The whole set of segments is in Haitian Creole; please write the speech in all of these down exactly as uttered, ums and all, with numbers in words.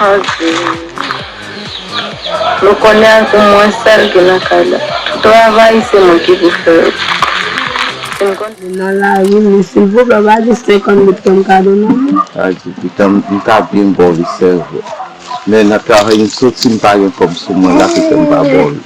Adye. Nou konnen ak ou mwen sèl ki nan kay la. Tout travay se mwen ki pou fè yo. Si m konn- Nan lari, men silvouplè, pa di senkant goud ke m ka done w, non. Adye, pitan, m ta byen ba w li, se vre. Men nan travay m soti, m pa gen kòb sou mwen la, ki fè m pa ba w li.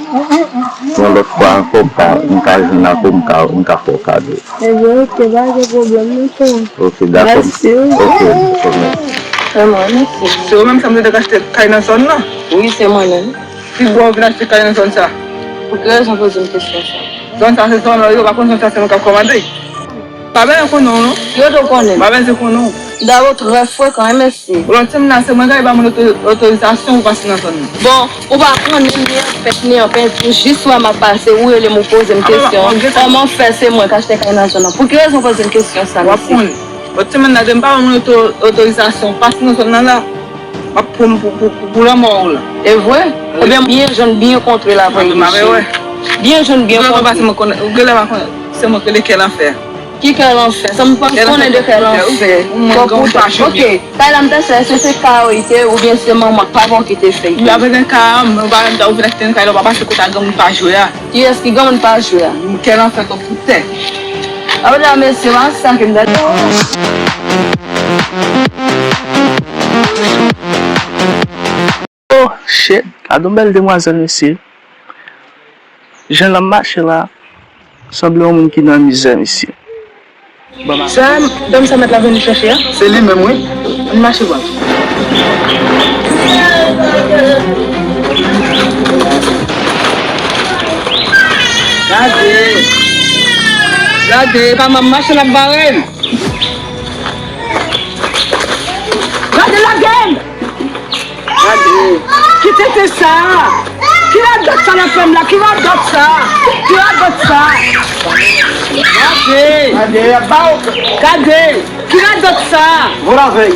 Yon lòt fwa ankò, m ka, m ka jwenn ak ou, m ka, m ka fè w kado. Ebyen, oke, pa gen pwoblèm, non, frè. Oke, dakò. Mèsi, wi. Oke, dakò, mèsi. Vrèman, mèsi. Se ou menm sa m te ka achte kay nan zòn nan? Wi, se mwen menm. Ki bò w vin achte kay nan zòn sa? Pou ki rezon poze m kesyon sa? Zòn sa se zòn lò yo, pa konn zòn sa se mwen k ap kòmande. Pa bezwen konnen w, non. Yo dwe konnen. Pa bezwen konnen w. Dabò, trè frekan, wi, mèsi. Lòt semèn la, se mwen k al ba moun oto-, otorizasyon pou pase nan zòn nan. Bon, ou pa konnen ni an fèt, ni an penti, jis wè m ap pase, ou rele m, ou poze m kesyon. Kòman w fè se mwen k achte kay nan zòn nan? Pou ki rezon w poze m kesyon sa, mesye? W ap konnen. Lòt semèn la, depi m pa ba moun oto-, otorizasyon, pase nan zòn nan la, m ap pran w pou, pou, pou, pou lanmò w la. E vre? Ebyen, byen jwenn, byen kontre la, vre, Michel. Byen jwenn, byen kontre. Ou genlè pa konnen, ou genlè pa konnen, se mwen k rele kè lanfè. Ki kè lanfè? Sa m pa konnen de kè lanfè. Kò poutèt. Oke, kay la m ta fè, èske se kay ou te, oubyen se manman, papa w ki te fè l? Wi, avèk kay la, m pa menm ta ouvè kay la, ou pa pase kote a granmoun pa jwe a. Kiyès ki granmoun pa jwe a? Kè lanfè kò poutèt. Apre la, mesye, pa sa ke m ta di. Oh, shit. Gade yon bèl demwazèl, mesye. Jan l ap mache la, sanble yon moun ki nan mizè, mesye. Sa, dam sa mèt la vin chèche a? Se li menm, wi. Ann mache, baz. Gade. Gade, pa m ap mache, l ap bare m. Gade, lage m! Gade. Ki tenten sa? Ki radòt sa nan fè m la? Ki radòt sa? Ki radòt sa? Gade. Gade, y ap ba w. Gade. Ki radòt sa? Vo lavèy.